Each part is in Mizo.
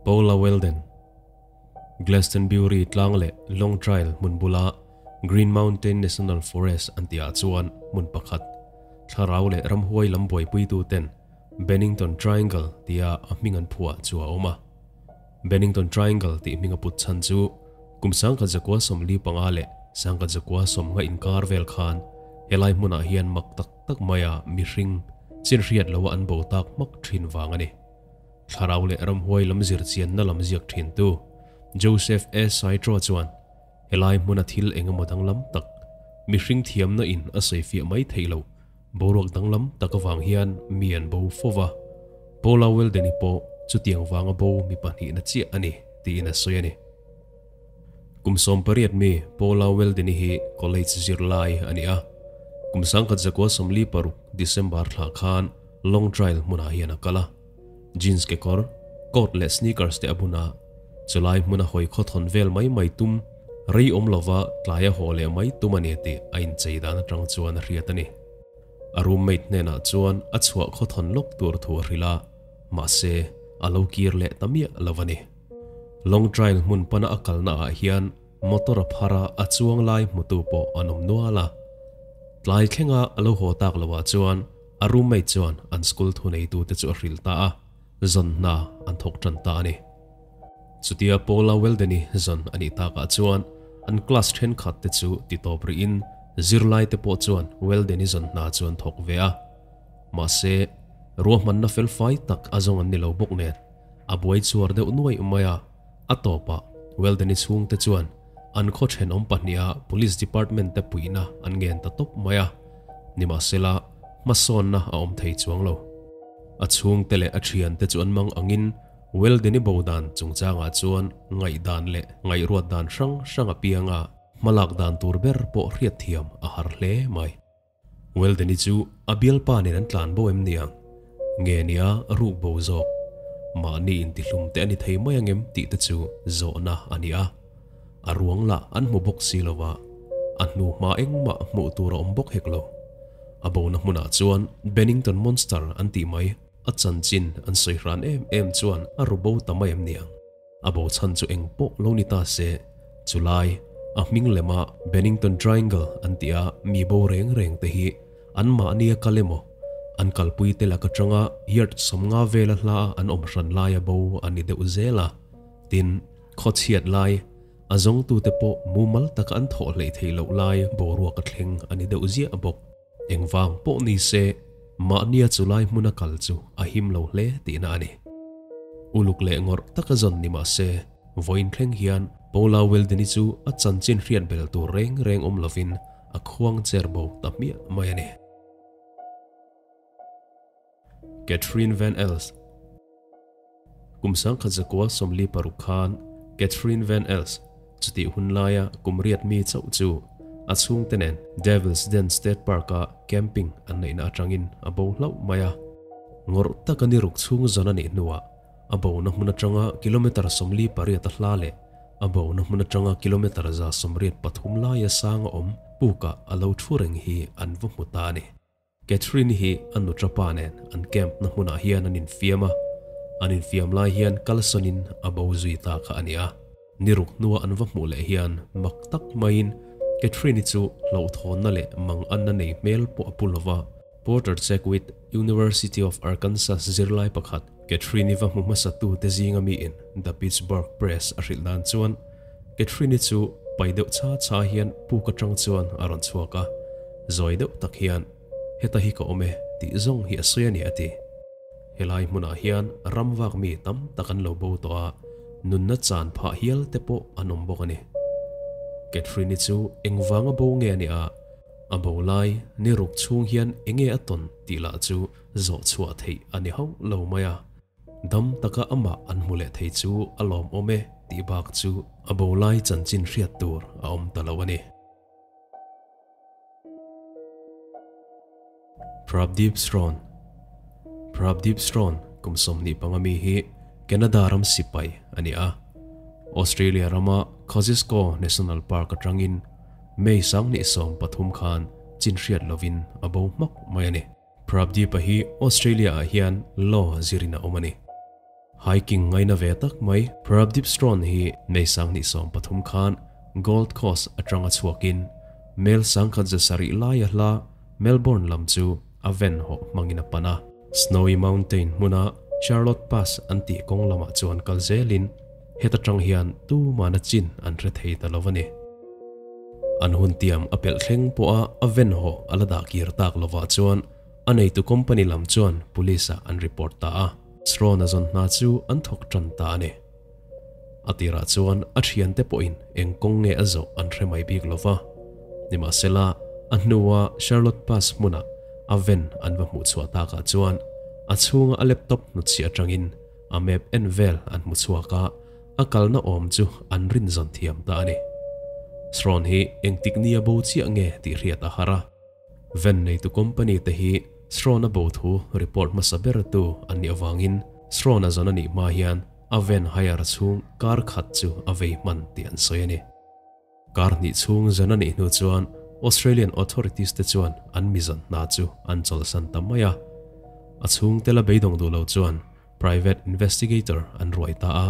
Paula Welden, Glastonbury tlang leh Long Trail hmun bula Green Mountain National Forest an tihah chuan hmun pakhat, thlarau leh ramhuai lam buaipuituten Bennington Triangle tia a hming an phuah chu a awm a. Bennington Triangle tih hming a put chhan chu kum 1945 leh 1950 inkar vel khan helai hmunah hian mak tak tak maia mihring chin hriat loa an bo tak hmak thin vang a ni. Thlarau leh ramhuai lam zir chianna lam ziak thintu Joseph A. Saitro chuan helai hmuna thil engemaw danglam tak mihring thiamna in a sawifiah mai theih loh boruak danglam tak avang hian mi an bo fova. Paula Weldeni pawh chutiang vanga bo mi pahnihna chiah a ni tiin a sawi a ni. Kum 18 mi Paula Weldeni hi college zirlai a ni a. Kum 1946 December thla khan Long Trail hmunah hian a kal a. Jeans kekawr, coat leh sneakers te a bun a. Chulai hmuna hawi khawthawn vel mai mai tum, rei awm lova tlai a haw leh mai tum a ni tih a inchei dan atang chuan a hriat a ni. A roommate hnenah chuan a chhuah khawthawn lawk tur thu a hrilh a, mahse a lo kir leh ta miah lo a ni. Long Trail hmun pana a kalna ah hian motor a phar a, a chuang lai hmutu pawh an awm nual a. Tlai thlenga a lo haw tak loah chuan a roommate chuan an school thuneitute chu a hrilh ta a, zawn hna an thawk tan ta a ni. Chutia Paula Weldeni zawn a nih takah chuan an class thenkhat te chu ti tawp rihin zirlai te pawh chuan Weldeni zawn hna chu an thawk ve a. Mahse, ruahmanna felfai tak a zawng an ni lo bawk nen a buai chuar deuh nuaih mai a. A tawpah Weldeni chhungte chuan an khaw thenawm pahniha Police Department te puihna an ngen ta tawp mai a. Nimahsela, hmasawnna a awm thei chuang lo. A chhungte leh a thiante chu an mang angin Weldeni bo dan chungchangah chuan ngaihdan leh ngaihruat dan hrang hrang a piang a, hmalak dan tur ber pawh hriatthiam a har hle mai. Weldeni chu a bialpa nen an tlan bo em niang? Nge nia ruk bo zawk? Mahni intihlum te a ni thei mai angem tih te chu zawhna a ni a. A ruang lah an hmu bawk si lova, a hnu hma engmah hmuh tur a awm bawk hek lo. A bona hmunah chuan Bennington Monster an tih mai. A chanchin an sawi hran em em chuan a ru bo ta mai em niang. A bo chhan chu eng pawh lo ni ta se, chulai a hming lema Bennington Triangle an tih a mi bo reng reng te hi an mahni a kal emaw, an kalpui te lak atanga yard 50 vela hla an awm hran laia bo an ni deuh zel a. Tin, khawchhiat lai, a zawngtute pawh mumal taka an thawh hleih theih loh lai boruak a thleng a ni deuh ziah bawk. Engvang pawh ni se, mahnia chulai hmuna kal chu a him lo hle tihna a ni. Uluk leh ngawrh taka zawn ni mah se, vawiin thleng hian Paula Weldeni chu a chanchin hriat bel tur reng reng awm lovin a khuang cher bo ta hmiah mai a ni. Catherine Van Els. Kum 1946 khan Catherine Van Els chutih hun laia kum riat mi chauh chu a chhungte nen Devil's Den State Park-a camping an neihna atangin a bo hlauh mai a. Ngawrh taka ni ruk chhung zawn a nih hnuah a bona hmun atanga kilometre 48 a hla leh a bona hmun atanga kilometre 183 laia sang a awm pukah a lo thu reng hi an va hmu ta a ni. Catherine hi a nutra pa nen an camp na hmunah hian an infiam a, an infiam lai hian kalsawnin a bo zui ta kha a ni a. Ni ruk hnua an va hmuh leh hian mak tak maiin Catherine chu hlauhthawnna leh mang anna nei hmel pawh a pu lova. Porter Checkwit, University of Arkansas zirlai pakhat, Catherine-i va hmu hmasatu te zinga miin The Pittsburgh Press a hrilh dan chuan Catherine-i chu pai deuh cha cha hian puk atang chuan a rawn chhuak a, zawi deuh tak hian heta hi ka awm e tih zawng hi a sawi a ni a ti. Helai hmunah hian ram vak mi tam tak an lo bo tawh a, nunna chan phah hial te pawh an awm bawk a ni. Catherine-i chu engvanga bo nge a nih a, a bo lai ni ruk chhung hian enge a tawn tih lah chu zawh chhuah theih a ni hauh lo mai a. Dam taka amah an hmu leh thei chu a lawmawm e tih bak chu a bo lai chanchin hriat tur a awm ta lo a ni. Prabdeep Srawn Prabdeep Srawn kum 25 mi hi Canada ram sipai a ni a. Australia rama Kosciuszko National Park atangin May 2013 khan chin hriat lovin a bo hmak mai a ni. Prabdeep-a hi Australia-ah hian law zirin a awm a ni. Hiking ngaina ve tak mai Prabdeep Srawn hi May 2030 khan Gold Coast atanga chhuakin mel 1170 laia hla Melbourne lam chu a ven hawh hmangin a pan a. Snowy Mountain hmuna Charlotte Pass an tih kawng lamah chuan kal zelin heta tang hian tumana chin an hre thei ta lo a ni. An hun tiam a pelh thleng pawha a ven hawh a la dah kir tak lovah chuan a neitu company lam chuan police ah an report ta a. Srawn a zawn hna chu an thawk tan ta a ni. A tirah chuan a thiante pawhin eng kawng nge a zawh an hre mai bik lo va. Nimahsela, a hnua Charlotte Pass hmuna a ven an va hmuh chhuah takah chuan a chhunga a laptop hnutchhiah atangin a map en vel an hmu chhuak a, a kalna awm chu an rin zawn thiam ta a ni. Srawn hi engtik nia bo chiah nge tih hriat a har a. Ven neitu company te hi Srawn a bo thu report hmasa ber tu an nih avangin Srawn a zawn a nih hma hian a ven hire chhung kar khat chu a vei hman tih an sawi a ni. Kar hnih chhung zan a nih hnu chuan Australian authorities te chuan an mi zawn hna chu an chawlhsan ta mai a. A chhung tela beidawng duh lo chuan private investigator an ruai ta a.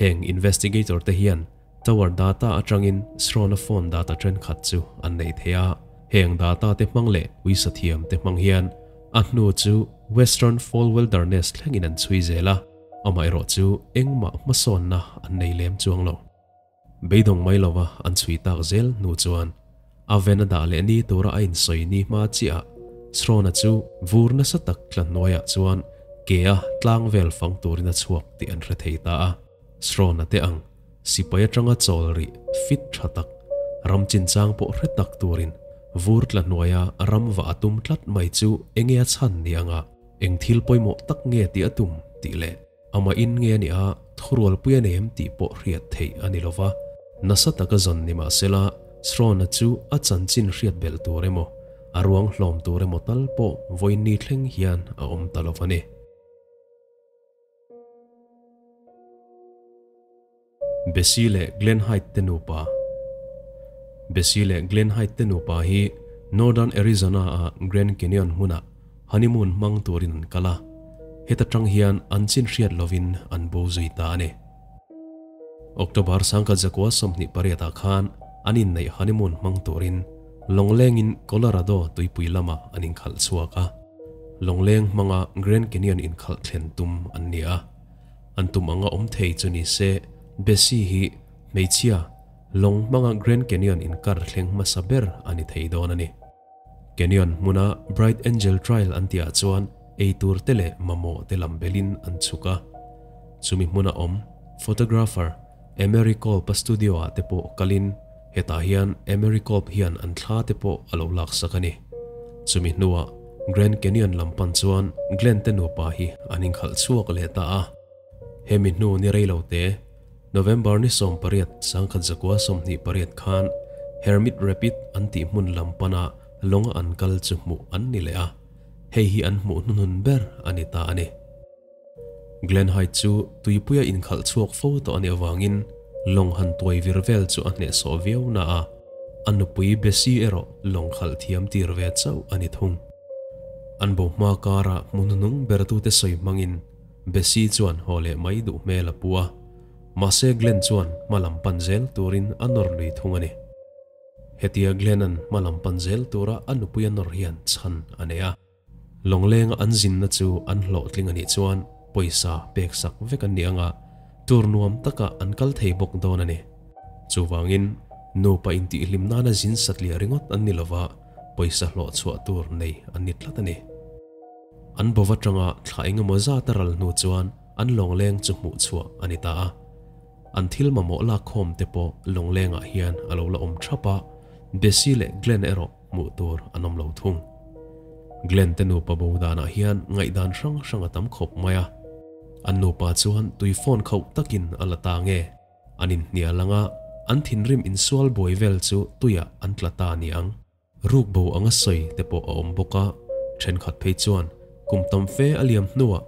Heng investigator te hian Tower data atangin Srona phone data thenkhat chu an nei thei a, heng data te hmang leh uisa thiam te hmang hian a hnu chu Western Fall Wilderness thlengin an chhui zel a, amaherawh chu engmah hmasawnna an nei lem chuang lo. Beidawng mai lova an chhui tak zel hnu chuan a ven a dah leh ni tura a insawi ni hma chiah Srona chu vur nasa tak tla hnuaiah chuan ke a tlang vel fang turin a chhuak tih an hre thei ta a. Srona te ang, sipai atanga chawl rih fit tha tak, ram chinchang pawh hre tak turin vur tla hnuaia ram va a tum tlat mai chu enge a chhan ni anga eng thil pawimawh tak nge tih a tum tih leh amah in nge a nih a thurualpui a nei em tih pawh hriat theih a ni lova. Nasa taka zawn ni mahsela Srona chu a chanchin hriat belh tur emaw, a ruang hlawm tur emaw tal pawh vawiin thleng hian a awm ta lova ni. Bessie leh Glenn Hyde te nupa Bessie leh Glenn Hyde te nupa hi Northern Arizona a Grand Canyon hmunah honeymoon hmang turin an kal a, heta tang hian an chin hriat lovin an bo zui ta a ni. October 1928 ah khan an inneih honeymoon hmang turin lawnglengin Colorado tuipui lamah an inkhalh chhuak a. Lawngleng hmanga Grand Canyon inkhalh thlen tum an ni a. An tum anga awm thei chu ni se, Bessie hi hmeichhia lawng hmanga Grand Canyon inkar thleng hmasa ber a ni thei dawn a ni. Canyon hmuna Bright Angel Trail an tihah chuan ei tur te leh mamawh te lam belin an chhuk a. Chumi hmuna awm photographer Emery Kolb-a studio-ah te pawh kalin hetah hian Emery Kolb hian an thla te pawh a lo laksak a ni. Chumi hnuah Grand Canyon lam pan chuan Glenn te nupa hi an inkhalh chhuak leh ta a. Hemi hnu ni rei lo te, November ni 18, 1928 khan Hermit Rapid an tih hmun lam pana lawnga an kal chu hmuh an ni leh a, hei hi an hmuh hnuhnun ber a ni ta a ni. Glenn Hyde chu tuipuia inkhalh chhuak fo tawh a nih avangin lawng han tuai vir vel chu a hnehsawh viau na a, a nupui Bessie erawh lawng khalh thiam tir ve chauh a ni thung. An bo hma kara hmu hnunung bertute sawi hmangin Bessie chuan haw leh mai duh hmel a pu a, mahse Glenn chuan hma lam pan zel turin a nawr lui thung a ni. Hetia Glenn-a'n hma lam pan zel tura a nupui a nawr hian chhan a nei a. Lawnglenga an zinna chu an hlawhtling a nih chuan pawisa peksak vek an ni anga tur nuam taka an kal thei bawk dawn a ni. Chuvangin, nupa intihhlim nana zin satliah ringawt an ni lova, pawisa hlawh chhuah tur nei an ni tlat a ni. An bova tanga thla engemaw zat a ral hnu chuan an lawngleng chu hmuh chhuah a ni ta a. An thil mamawh lakkhawm te pawh lawnglengah hian a lo la awm thap a, Bessie leh Glenn erawh hmuh tur an awm lo thung. Glenn te nupa bo danah hian ngaihdan hrang hrang a tam khawp mai a. An nupa chuan tui phone khauh takin a la ta nge? An inhnial anga an thinrim insual buai vel chu tuiah an tla ta ni ang. Ruk bo anga sawi te pawh a awm bawk a, thenkhat phei chuan kum tam fe a liam hnuah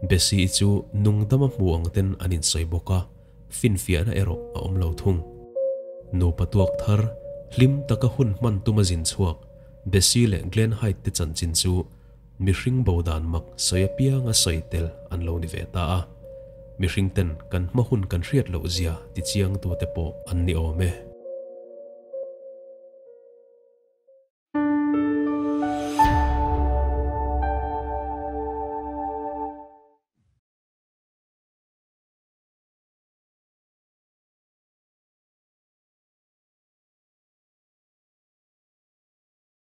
Bessie i chu nungdama hmu ang ten an insawi bawk a. Finfiahna erawh a awm lo thung. Nupa tuak thar, hlim taka hun hman tuma zin chhuak Bessie leh Glenn Hyde te chanchin chu mihring bo dan mak sawi apianga sawi tel an lo ni ve ta a. Mihring ten kan hma hun kan hriat loh zia ti chiang tu te pawh an ni awm e.